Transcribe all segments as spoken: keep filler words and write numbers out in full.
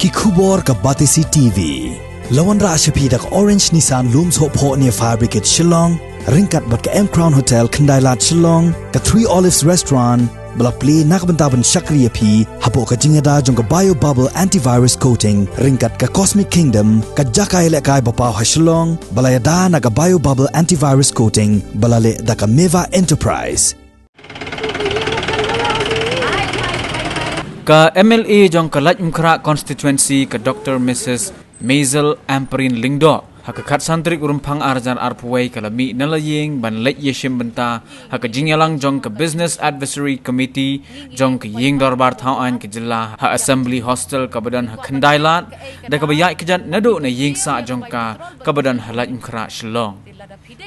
Ki khubor ka Batesi T V. La wanrah sha phi da ka Orange Nissan Lum Sohphoh near Fire Brigade Shillong, ryngkat bad ka M Crown Hotel Khyndai Lad Shillong, ka Three Olives Restaurant, ba la plie na ka bynta ban shakri ïa phi hapoh ka jingïada jong ka Bio Bubble Antivirus Coating, ryngkat ka Cosmic Kingdom, ka jaka ïalehkai ba paw ha Shillong, ba la ïada na ka Bio Bubble Antivirus Coating, ba la leh da ka Meva Enterprise. Ka M L A jong ka Laitumkhrah constituency, ka Doctor Missus Maisel Ampareen Lyngdoh, ha ka khatsan tarik u Rymphang arhajar arphew wei, ka la mih na la ïing ban leit ïashim bynta ha ka jingïalang jong ka Business Advisory Committee jong ka ïing dorbar thaw aiñ ka jylla ha Assembly Hostel kaba don ha Khyndai Lad, da kaba ïaid kjat naduh na ïing sah jong ka kaba don ha Laitumkhrah Shillong.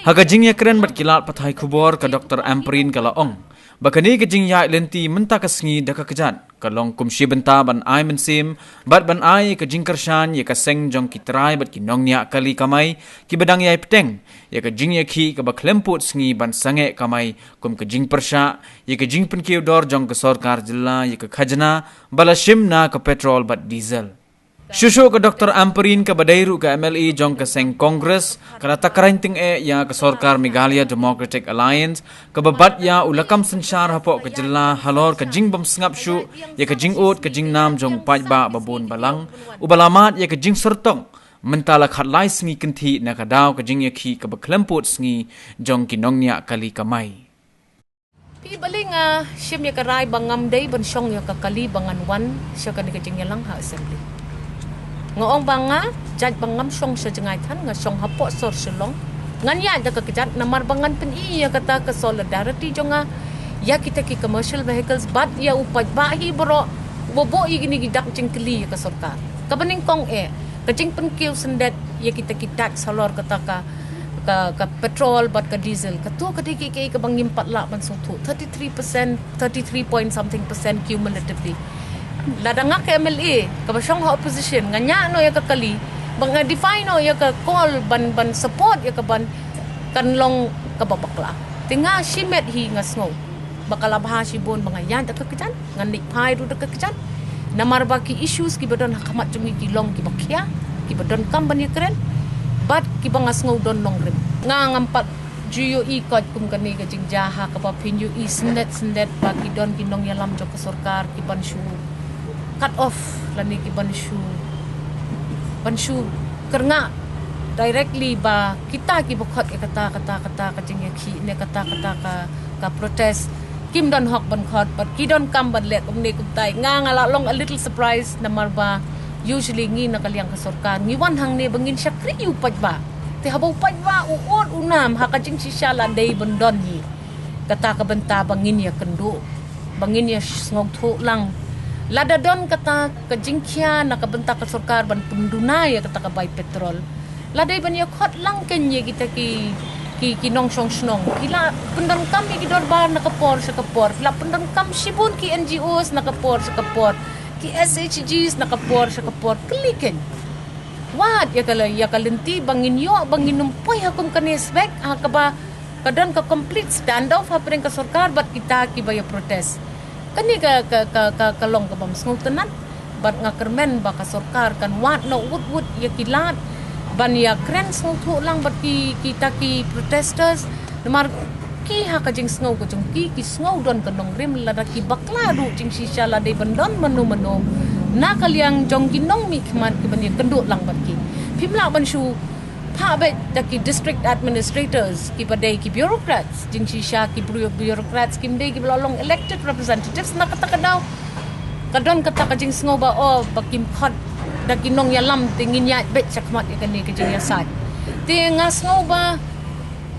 Ha ka jingïakren bad ki lad pathai khubor, ka Doctor Ampareen ka la ong ba kane ka jingïaid lynti mynta ka sngi da ka kjat ka long kum shi bynta ban ai mynsiem bad ban ai ka jingkyrshan ïa ka seng jong ki trai bad ki nongñiah kali kamai kiba dang ïai bteng ïa ka jingïakhih kaba khlem pud sngi ban sangeh kamai, kum ka jingpyrshah ïa ka jingpynkiew dor jong ka sorkar jylla ïa ka khajna ba la shim na ka petrol bad diesel. Shuh shuh, ka Doctor Ampareen kaba dei ruh ka M L A jong ka seng Congress ka la takren tyngeh ïa ka sorkar Meghalaya Democratic Alliance kaba bat ïa u lakam synshar hapoh ka jylla halor ka jingbym sngap shuh ïa ka jingud ka jingnam jong u paidbah ba bun balang, uba la mad ïa ka jingsyrtong mynta la khatlai sngi kynthih na ka daw ka jingïakhih kaba khlem pud sngi jong ki nongñiah kali kamai. Phi, balei nga shim ïa ka rai ba ngam dei ban shong ïa ka kali ba ngan wan sha kane ka jingïalang ha Assembly? Nga ong ba nga, jait ba ngam shong sha jngai than, nga shong hapoh sor Shillong. Ngan ïaid da ka kjat namar ba ngan pyni ïa kata ka solidarity jong nga ïa kita ki commercial vehicles bad ïa u paidbah hi baroh uba buh ïa kine ki dak jingkylli ïa ka sorkar. Kaba nyngkong eh, ka jingpynkiew syndet ïa kita ki tax halor kata ka, ka, ka petrol bad ka diesel. Kato ka dei kaei kaei kaba ngim pat lah ban sngewthuh. Thirty-three percent, thirty-three point something percent cumulatively. Lada nga ka M L A kaba shong ha opposition, nga ñiah noh ïa ka kali, ba nga defy noh ïa ka call ban, ban support ïa ka ban, kan long kaba bakla. Te nga shimet hi nga sngew ba ka la bha shibun ba nga ïaid da ka kjat, ngan leit phai ruh da ka kjat. Namar ba ki issues kiba don ha khmat jong ngi ki long kiba khia, kiba donkam ban ïakren bad kiba nga sngew don nongrim. Nga ngam pat ju ïohi koit kum kane ka jingjia ha kaba phin ïohi syndet syndet ba ki don ki nongïalam jong ka sorkar ki ban shu cut off lane ki ban shu, ban shu kyrngah directly ba kita kiba khot ïa kata, kata, kata ka jingïakhih ne kata, kata ka, ka protest kim don hok ban khot, bad ki donkam ban leh kumne kumtai. Nga, nga la long a little surprised namar ba usually ngi na ka liang ka sorkar ngi wan hangne ba ngin shakri ïa u paidbah. Te haba u paidbah u ud u nam ha ka jingshisha la dei ban don hi kata ka bynta ba ngin ïakynduh, ba ngin ïasngewthuh lang. Lada don kata ka jingkhia na ka bynta ka sorkar ban pynduna ïa kata ka bai petrol, la dei ban ïakhot lang kein ïa kita ki, ki, ki nongshong shnong. Ki la pyndonkam ïa ki dorbar na ka por sha ka por. Ki la pyndonkam shibun ki N G Os na ka por sha ka por, ki S H Gs na ka por sha ka por. Kylli kein. Wat ïa ka la, ïa ka lynti ba ngin ïoh, ba ngin ym poi ha kum kane sbek ha kaba ka don ka complete standoff hapdeng ka sorkar bad kita kiba ïa protest. Kane ka, ka, ka, ka, ka long kabym sngewtynnat. Bad nga kyrmen ba ka sorkar kan wad noh wut wut ïa ki lad ban ïakren sngewthuh lang bad ki, kita ki protesters. Namar ki ha ka jingsngew ka jong ki, ki sngew don ka nongrim, lada ki bakla ruh jingshisha la dei ban don mano mano na ka liang jong ki nongmihkhmat ki ban ïakynduh lang bad ki. Phim lah ban shu phah beit da ki district administrators kiba dei ki bureaucrats, jingshisha ki bureau-, bureaucrats kim dei kiba la long elected representatives. Na kata ka daw ka don kata ka jingsngew ba, oh, ba kim khot da ki nongïalam te ngin ïaid beit shakhmat ïa kane ka jingïasaid. Te nga sngew ba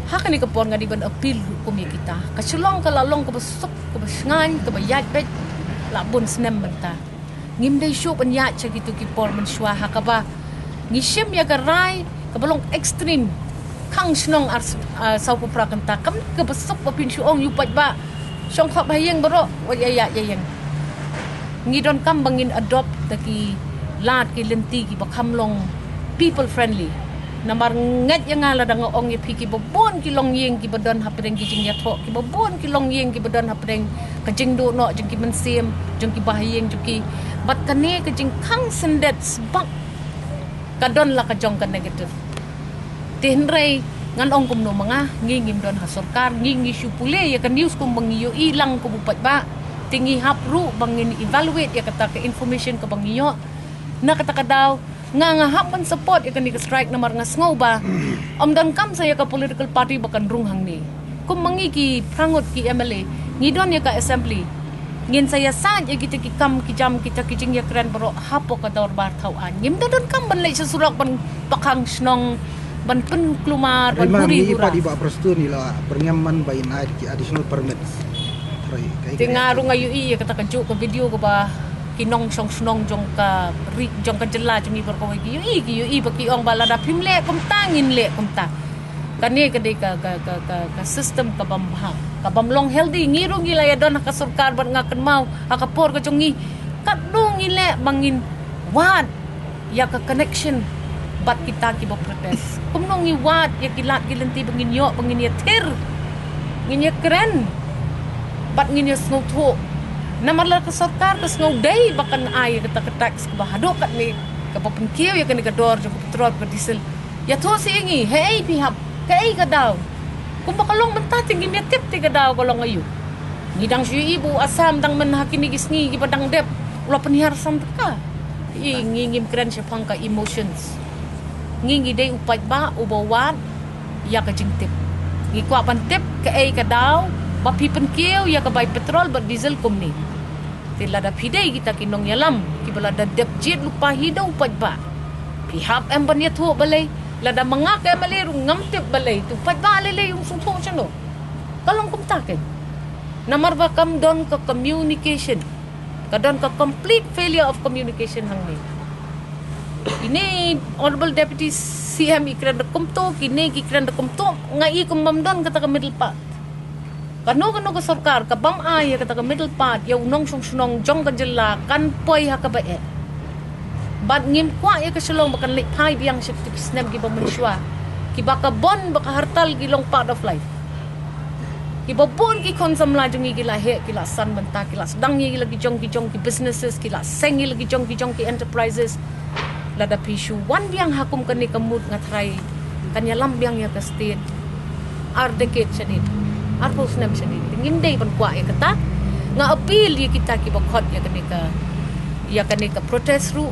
ha kane ka por nga dei ban appeal ruh kum ïa kita. Ka Shillong ka la long kaba suk, kaba shngaiñ, kaba ïaid beit la bun snem mynta. Ngim dei shuh ban ïaid sha kito ki por mynshuwa ha kaba ngi shim ïa ka rai kaba long extreme. Khang shnong ar, ah, saw phew phra kynta, kam kaba suk ba phin shu ong ïa u paidbah shong khop ha ïing baroh, wat ïa ïaid ïa ïing. Ngi donkam ba ngin adopt da ki lad ki lynti kiba kham long people friendly. Namar ngeit ïa nga lada nga ong ïa phi, kiba bun ki longïing kiba don hapdeng ki jingïathoh, kiba bun ki longïing kiba don hapdeng ka jingduh noh jong ki mynsiem jong ki bahaïing jong ki, Pat kane ka jingkhang syndet sbak ka don la ka jong ka negative. Te hynrei ngan ong kumno ma nga, ngi ngim don ha sorkar, ngi ngi shu pule ïa ka news kumba ngi ïohi lang kum u paidbah. Te ngi hap ruh ba ngin evaluate ïa kata ka information kaba ngi ïoh. Na kata ka daw nga nga hap ban support ïa kane ka strike namar nga sngew ba ym donkam sa ïa ka political party ba kan rung hangne. Kum ma ngi ki phra ngut ki M L A ngi don ïa ka assembly. Ngin sa ïasaid ïa kita ki kam ki jam kita ki jingïakren baroh hapoh ka dorbar thaw aiñ. Ngim da donkam ban leit sha surok ban pakhang shnong ban pynkulmar ban huri hura. Pat i Bah Prestone i la pyrngem man ba in ai ki additional permits. Te nga ruh nga ïohi ïa kata ka juk ka video kaba ki nongshong shnong jong ka ri jong ka jylla jong ngi baroh kawei ki ïohi ki ïohi ba ki ong ba lada phim leh kumta ngin leh kumta. Kane ka dei ka ka ka ka, ka system ka bym bha, ka bym long healthy. Ngi ruh ngi la ïa don ha ka sorkar bad nga kynmaw ha ka por ka jong ngi katno ngi leh ba ngin wad ïa ka connection bad kita kiba protest. Kumno ngi wad ïa ki lad ki lynti ba ngin ïoh ba ngin ïa thir, ngin ïa kren bad ngin ïa sngewthuh. Namar la ka sorkar ka sngew dei ba kan ai ïa kata ka tax kaba haduh katne kaba pynkiew ïa kane ka dor jong ka petrol ka diesel. Ïathuh seh ïa ngi, hei phi hap, kaei ka daw? Kumba ka long mynta te ngim ïa tip te ka daw ka long aïu. Ngi dang shu ïohi ba u Assam dang myn ha kine ki sngi kiba dang dep u la pynhiar san tyngka. Ï ngi ngim kren shaphang ka emotions. Ngi ngi dei u paidbah uba wad ïa ka jingtip. Ngi kwah ban tip kaei ka daw ba phi pynkiew ïa ka bai petrol bad diesel kumne. Te lada phi dei kita ki nongïalam kiba lada dep jied lypa hi da u paidbah, phi hap em ban ïathuh balei? Lada ma nga ka M L A ruh ngam tip balei, te u paidbah lei lei um sngewthuh shano? Ka long kumta kein. Namar ba kam don ka communication, ka don ka complete failure of communication hangne. Ine Honorable Deputy C M i kren da kumto, kine ki kren da kumto, nga i kum bym don kata ka middle path. Kano kano ka sorkar ka bym ai ïa kata ka middle path ïa u nongshong shnong jong ka jylla kan poi ha kaba eh. Bad ngim kwah ïa ka Shillong ba kan leit phai biang sha kito ki snem kiba mynshuwa, kiba ka bun ba ka hartal ki long part of life. Kiba bun ki khun samla jong ngi ki la heh, ki la san bynta, ki la sdang ïa ki la ki jong ki jong ki businesses, ki la seng ïa la ki jong ki jong ki enterprises. Lada phi shu wan biang ha kum kane ka mut nga tharai kan ïalam biang ïa ka state ar decade shadien, arphew snem shadien. Te ngim dei ban kwah ïa kata. Nga appeal ïa kita kiba khot ïa kane ka, ïa kane ka protest ruh,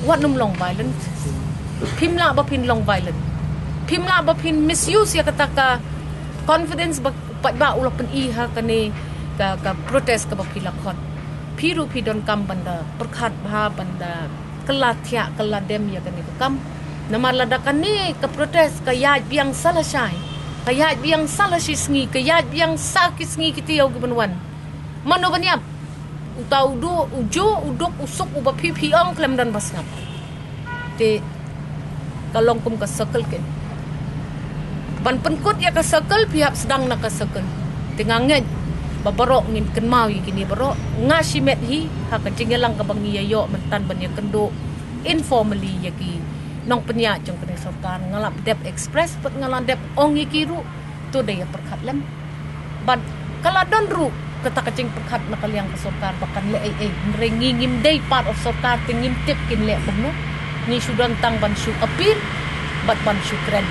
wat nym long violent. Phim lah ba phin long violent. Phim lah ba phin misuse ïa kata ka confidence ba paidbah u la pyni ha kane ka, ka protest kaba phi la khot. Phi ruh phi donkam ban da pyrkhat bha, ban da kylla thiah kylla dem ïa kane ka kam. Namar lada kane ka protest ka ïaid biang sa lashai, ka ïaid biang sa lashisngi, ka ïaid biang sa ki sngi ki taïew kiban wan, mano ban ïap? Uta u duk, u juk, u duk, u suk uba phi phi ong khlem don ba sngap. Te ka long kum ka circle kein. Ban pynkut ïa ka circle phi hap sdang na ka circle. Te nga ngeit ba baroh ngin kynmaw ïa kine baroh. Nga shimet hi ha ka jingïalang kaba ngi ïa ïoh mynta ban ïakynduh informally ïa ki nongpynïaid jong kane sorkar. Nga la dep express bad nga la dep ong ïa ki ruh, to da ïa pyrkhat lem. Bad ka la don ruh kata ka jingpyrkhat na ka liang ka sorkar ba kan leh ei ei. Hynrei ngi ngim dei part of sorkar, te ngim tip kin leh kumno. Ngi shu don tang ban shu appeal bad ban shu kren.